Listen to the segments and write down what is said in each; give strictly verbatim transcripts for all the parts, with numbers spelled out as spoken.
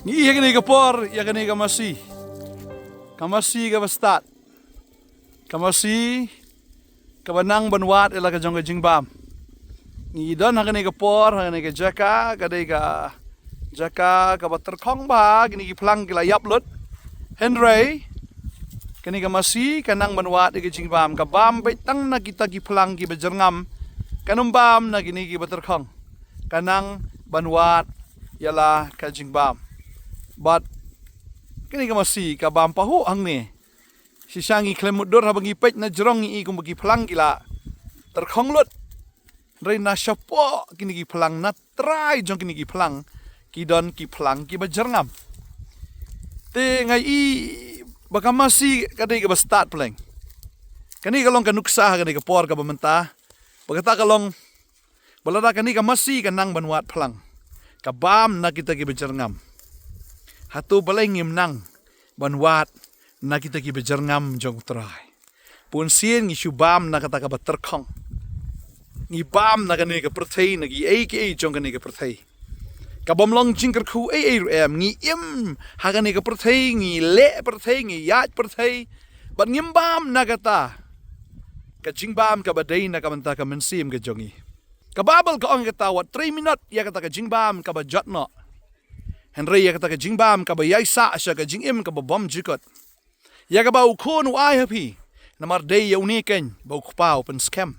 Ïa kane ka por, ïa kane ka masi. Ka masi kaba stad. Ka masi kaba nang ban wad ïa la ka jong ka jingbam. Ngi don ha kane ka por, ha kane ka jaka, ka dei ka jaka kaba tyrkhong bha, kine ki phlang ki la ïap lut. Hynrei kane ka masi ka nang ban wad ïa ka jingbam, ka bam beit tang na kita ki phlang kiba jyrngam. Kan ym bam na kine kiba tyrkhong. Ka nang ban wad ïa la ka jingbam. Bad kane ka masi ka bam pahuh hangne. Shisha ngi khlem mutdur haba ngi peit na jrong ngi i kumba ki phlang ki la tyrkhong lut. Hynrei na shapoh kine ki phlang, na trai jong kine ki phlang, ki don ki phlang kiba jyrngam. Te nga i ba ka masi ka dei kaba stad pleng. Kane ka long ka nuksa ha kane ka por kaba mynta. Ba kata ka long ba lada kane ka masi ka nang ban wad phlang, ka bam na kita kiba jyrngam, hato balei ngim nang ban wad na kita kiba jyrngam jong U Trai? Bun sien ngi shu bam na kata kaba tyrkhong. Ngi bam na kane ka pyrthei, na kiei kiei jong kane ka pyrthei. Ka bym long jingkyrkhu ei ei ruh em, ngi im ha kane ka pyrthei, ngi leh pyrthei, ngi ïaid pyrthei. Bad ngim bam na kata ka jingbam kaba dei na ka bynta ka mynsiem ka jong ngi. Ka Baibl ka ong ïa kata, wat trei minot ïa kata ka jingbam kaba jot noh, hynrei ïa kata ka jingbam kaba ïaisah sha ka jingim kaba bymjukut, ïa kaba U Khun u ai ha phi. Namar dei ïa une keiñ ba U Kpa u pynskhem.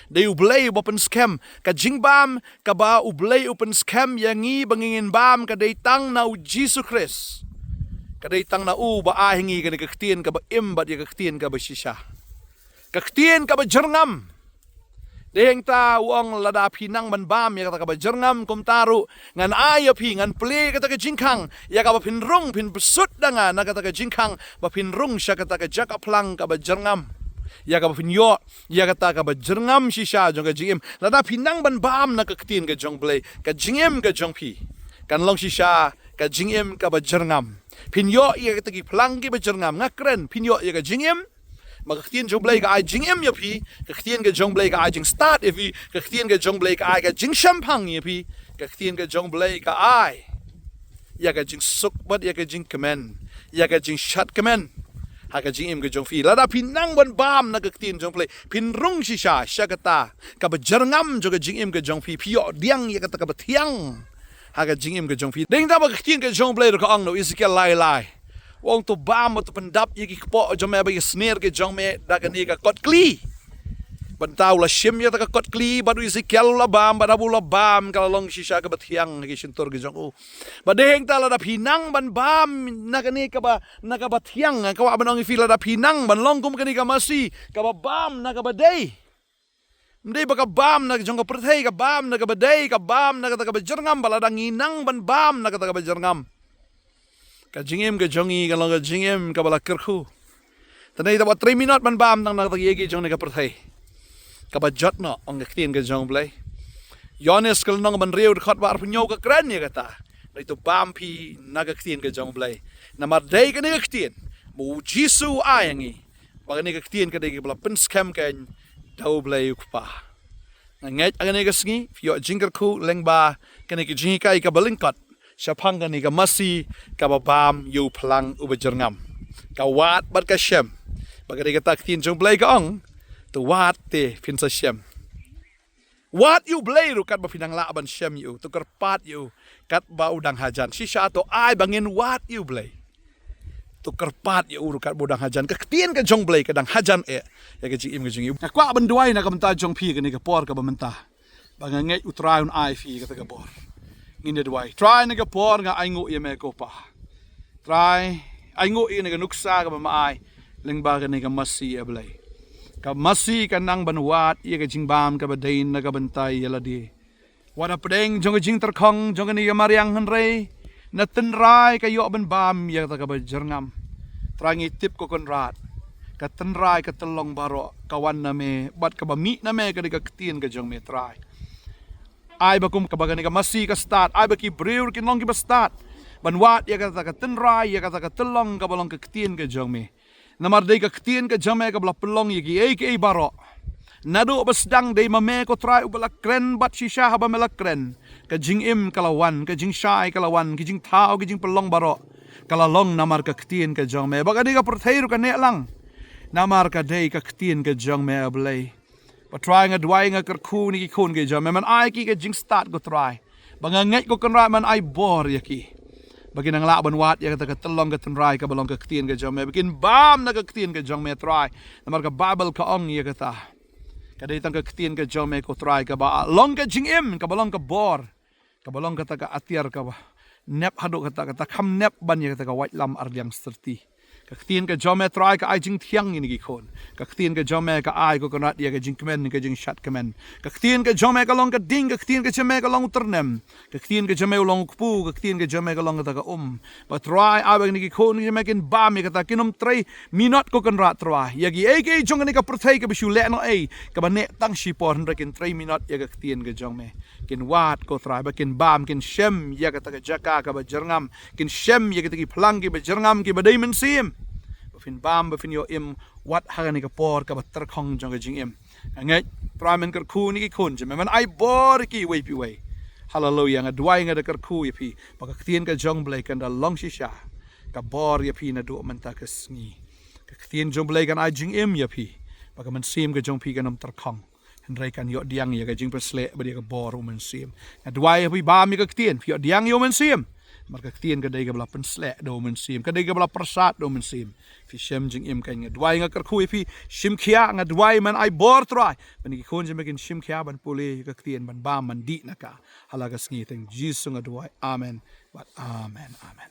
Dei U Blei uba pynskhem. Ka jingbam kaba U Blei u pynskhem ïa ngi ba ngin bam ka dei tang na U Jisu Khrist. Ka dei tang na u ba ai ha ngi kane ka ktien kaba im bad ïa ka ktien kaba shisha. Ka ktien kaba jyrngam. Dei hangta u ong, lada phi nang ban bam ïa kata kaba jyrngam, kumta ruh ngan ai ïa phi, ngan plie kata ka jingkhang ïa kaba phin rung, phin pyrshut da nga na kata ka jingkhang, ba phin rung sha kata ka jaka phlang kaba jyrngam, ïa kaba phin ïoh ïa kata kaba jyrngam shisha jong ka jingim. Lada phi nang ban bam na ka ktien ka jong U Blei, ka jingim ka jong phi kan long shisha ka jingim kaba jyrngam. Phin ïoh ïa kata ki phlang kiba jyrngam. Nga kren, phin ïoh ïa ka jingim. Ma ka ktien jong U Blei ka ai jingim ïa phi, ka ktien ka jong U Blei ka ai jingstad ïa phi, ka ktien ka jong U Blei ka ai ka jingshemphang ïa phi, ka ktien ka jong U Blei ka ai ïa ka jingsuk bad ïa ka jingkmen, ïa ka jingshad kmen ha ka jingim ka jong phi. Lada phi nang ban bam na ka ktien jong U Blei, phin rung shisha sha kata kaba jyrngam jong ka jingim ka jong phi, phi ïoh pdiang ïa kata kaba thiang ha ka jingim ka jong phi. Dei hangta ba ka ktien ka jong U Blei ruh ka ong na u Ezekiel lai lai. U ong, to bam bad to pyndap ïa ki kpoh jong me bad ïa ki snier ki jong me da kane ka kot kli. Bad hangta u la shim ïa kata ka kot kli bad u Ezekiel u la bam, bad haba u la bam ka la long shisha kaba thiang ha ki shyntur ki jong u. Bad dei hangta lada phi nang ban bam na kane kaba, na kaba thiang, nga kwah ban ong ïa phi, lada phi nang ban long kum kane ka masi kaba bam na kaba dei. Ym dei ba ka bam na ka jong ka pyrthei, ka bam na kaba dei, ka bam na kata kaba jyrngam. Ba lada ngi nang ban bam na kata kaba jyrngam, ka jingim ka jong ngi kan long ka jingim kaba la kyrkhu. Te ngi da wat trei minot ban bam tang na kata ka ïa ki jong kane ka pyrthei kaba jot noh, ong ka ktien ka jong U Blei. Ïoannis ka lynnong ban hynriew dkhot ba arphew hynñiew ka kren ïa kata. Ngi to bam phi na ka ktien ka jong U Blei. Namar dei kane ka ktien ba U Jisu u ai ïa ngi. Ba kane ka ktien ka dei kaba la pynskhem keiñ da U Blei U Kpa. Nga ngeit ha kane ka sngi phi ïoh jingkyrkhu lyngba kane ka jinghikai kaba lyngkot shaphang kane ka masi kaba bam ïa u phlang uba jyrngam. Ka wad bad ka shem. Ba ka dei kata ka ktien jong U Blei ka ong, to wad te phin sa shem. Wad ïa U Blei ruh katba phi nang lah ban shem ïa u, to kyrpad ïa u katba u dang hajan. Shisha to ai ba ngin wad ïa U Blei. To kyrpad ïa u ruh katba u dang hajan. Ka ktien ka jong U Blei ka dang hajan eh ïa ka jingim ka jong ngi. Nga kwah ban duwai na ka bynta jong phi kane ka por kaba mynta. Ba nga ngeit U Trai un ai phi kata ka bor. Ngin da duwai. Trai, na ka por nga ainguh ïa me ko Pa. Trai, ainguh ïa kane ka nuksa kaba me ai lyngba kane ka masi, A Blei. Ka masi ka nang ban wad ïa ka jingbam kaba dei na ka bynta ïa lade. Wat hapdeng jong ka jingtyrkhong jong kane ka mariang, hynrei na tynrai ka ïoh ban bam ïa kata kaba jyrngam. Trai, ngi tip, ko Kynrad, ka tynrai ka tyllong baroh ka wan na me, bad kaba mih na me ka dei ka ktien ka jong me, Trai. Ai ba kum kaba kane ka masi ka stad, ai ba ki briew ruh kin long kiba stad ban wad ïa kata ka tynrai, ïa kata ka tyllong kaba long ka ktien ka jong me. Namar dei ka ktien ka jong me kaba la pynlong ïa kiei kiei baroh. Naduh ba sdang dei ma me ko Trai uba la kren bad shisha haba me la kren. Ka jingim ka la wan, ka jingshai ka la wan, ka jingthaw, ka jingpynlong baroh. Ka la long namar ka ktien ka jong me. Ba ka dei ka pyrthei ruh ka neh lang. Namar ka dei ka ktien ka jong me a Blei. Ba Trai nga duwai nga kyrkhu ïa ki khun ki jong me. Men ai ki ka jingstad ko Trai. Ba nga ngeit ko Kynrad men ai bor ïa ki. Ba kin nang lah ban wad ïa kata ka tyllong ka tynrai kaba long ka ktien ka jong me. Ba kin bam na ka ktien ka jong me Trai. Namar ka Baibl ka ong ïa kata. Ka dei tang ka ktien ka jong me ko Trai kaba long ka jingim, kaba long ka bor. Kaba long kata ka atiar kaba nep haduh kata, kata kham nep ban ïa kata ka waitlam arliang syrti. Ka ktien ka jong me Trai ka ai jingthiang ïa ki khun. Ka ktien ka jong me ka ai ko Kynrad ïa ka jingkmen, ka jingshad kmen. Ka ktien ka jong me ka long ka ding, ka ktien ka jong me ka long u tyrnem. Ka ktien ka jong me u long u kpu, ka ktien ka jong me ka long kata ka um. Ba Trai ai ba kine ki khun ki jong me kin bam ïa kata, kin ym trei minot ko Kynrad Trai. Ïa kiei kiei jong kane ka pyrthei kaba shu leh noh ei, kaba neh tang shipor hynrei kin trei minot ïa ka ktien ka jong me. Kin wad ko Trai, ba kin bam, kin shem ïa kata ka jaka kaba jyrngam, kin shem ïa kata ki phlang kiba jyrngam kiba dei mynsiem. Ba phin bam, ba phin ïoh im, wat ha kane ka por kaba tyrkhong jong ka jingim. Nga ngeit Trai men kyrkhu ïa ki khun jong me, men ai bor ïa ki iwei pa iwei. Haleluia, nga duwai nga da kyrkhu ïa phi. Ba ka ktien ka jong Blei kan da long shisha ka bor ïa phi naduh mynta ka sngi. Ka ktien jong Blei kan ai jingim ïa phi. Ba ka mynsiem ka jong phi kan ym tyrkhong. Hynrei kan ïoh diang ïa ka jingpynsleh bad ïa ka bor u Mynsiem. Nga duwai ïa phi bam ïa ka ktien, phi ïoh diang ïa u Mynsiem. Namar ka ktien ka dei kaba la pynsleh da u Mynsiem, ka dei kaba la pyrsad da u Mynsiem. Phi shem jingim kan, nga duwai nga kyrkhu ïa phi, shim khia, nga duwai men ai bor Trai. Ban ki khun jong me kin shim khia ban pule ïa ka ktien, ban bam, ban dih na ka. Ha la ka sngi teng Jisu nga duwai. Amen. Bad amen, amen.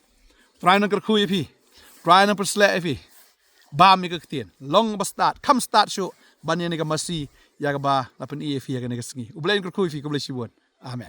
Trai nang kyrkhu ïa phi. Trai nang pynsleh ïa phi. Bam ïa ka ktien. Long ba stad, kham stad shuh ban ïa kane ka masi ïa kaba la pyni ïa phi ïa kane ka sngi. U Blei un kyrkhu ïa phi, khublei shibun. Amen.